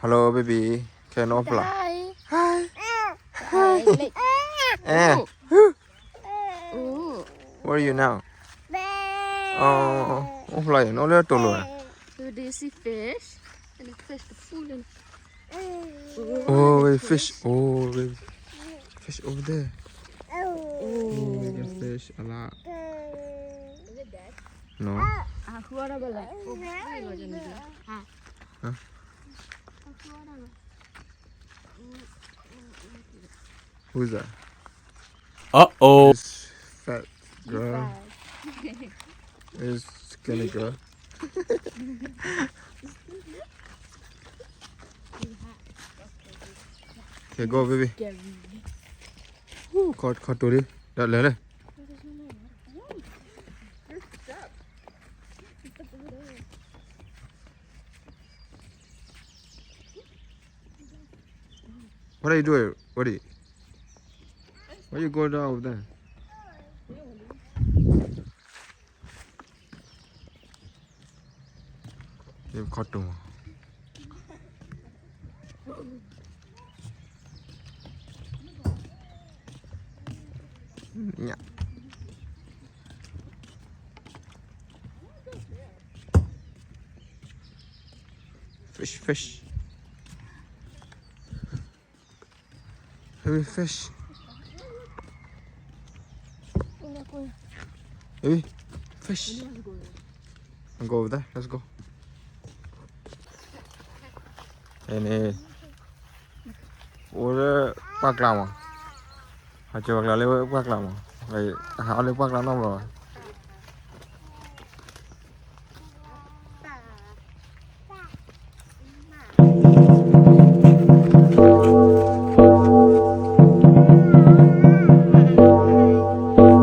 Hello, baby. Can you open? Hi. Hi. Hi. Eh. Ooh. Ooh. Where are you now? Oh, oh, oh, fly. No, let go. Do you see fish? And the fish, the pool. And oh, wait, fish. Oh, wait. Fish over there. Oh, we got fish a lot. Is it dead? No. Ah, who are the, like, oh, who are the, huh? Huh? Who's that? Uh-oh. This fat girl. This skinny girl. Okay, go, baby. Ooh, caught, caught, Tori. That lele. What are you doing? What are you? Why you go down over there? You've caught two. Yeah. Fish, fish. Baby, fish. Baby, fish. Go over there. Let's go. န့ၣ် အိၣ်လၢပှၢ်ကျါမး, ဟးကၢၤပှၢ်ကျါလၢပှၢ်ကျါမး, ဟးအီၣ်လၢပှၢ်ကျါနီတဘျီဘၣ်.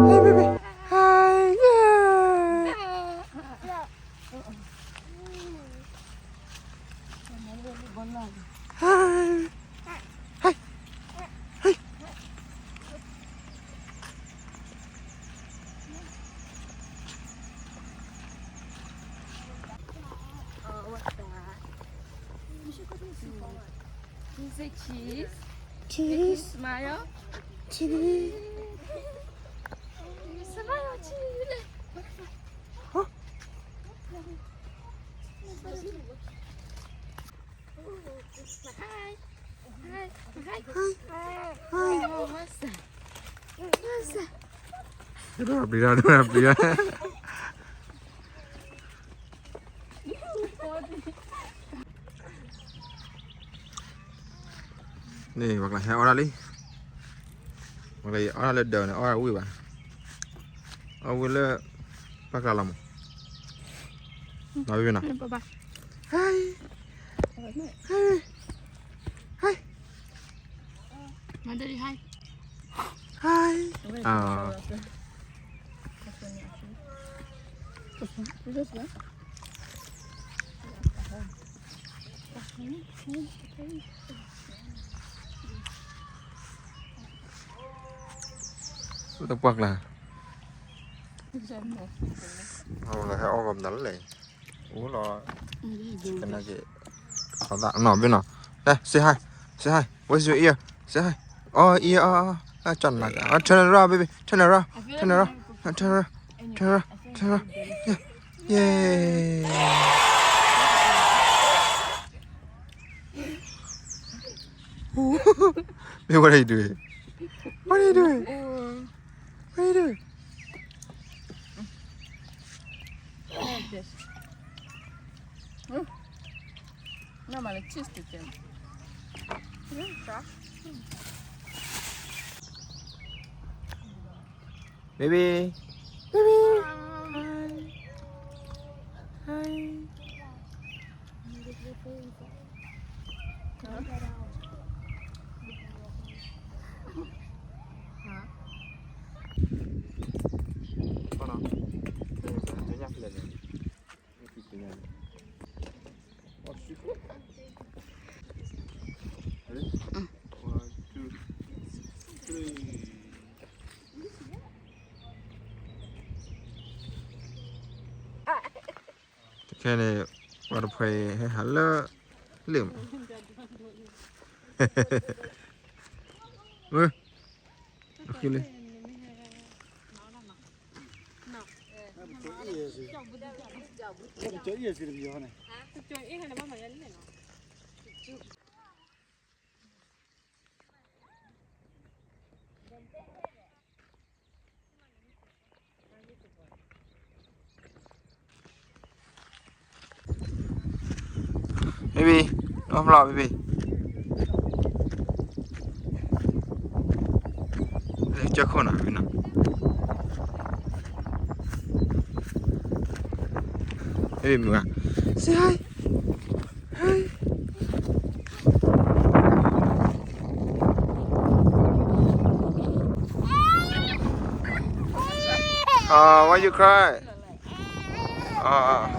Hey, baby. Hi. Yeah. Hi. Hi. Hi. Oh, what's that? You say cheese? Cheese. Smile. Cheese. Smile, cheese. Huh? Hi. Hi. Hi. Hi. Hi. Oh, what's that? What's that? ပျံၤတၢ် ပျံၤတၢ် ပျံၤတၢ်. န့ၣ် ပှၤကျါဟဲအီၣ်တၢ်လံ. ပှၤကျါအီၣ်တၢ်လၢဒၢးန့ၣ် အီၣ်တၢ်ဝံၣ်ဘၣ်. အီၣ်ဝံၣ်လၢ ပှၢ်ကျါလီၤမး. Hi. Hi. Hi. Hi. Hi. Ah. Lơ păk lah. Ơ, lơ hê o gom dăl lê. Ú lo. Cái này chị. Có tạo nọ bên nọ. Đây, say hi. Say hi. Where's your ear? Say hi. Oh, ear. Oh, oh. Ah, chọn lại. Ah, turn around, baby. Turn around. Turn around. Ah, turn around. Turn around. Turn around. Yeah. Yay. Babe, what are you doing? What are you doing? What are you doing? Like this. Mm. No, my cheese to them. Mm, try. Baby. Baby. Hi. Hi. Hả? Hả? Con nó. Nó nhặt lên này. Nó chỉ nhặt. Ready? One, two, three. Thank you. ခဲန့ၣ် ပှၤတဖှဲးဟဲဟးလၢ လ့ၣ်မး. ဝဲ, အဃိလံ. ဘံဘံ, အဖျီ ဘံဘံ, ကၠီခိၣ်နၤ, ဘံဘံမုၢ်ဂၤ, say hi, hi. Uh, why you cry? Uh,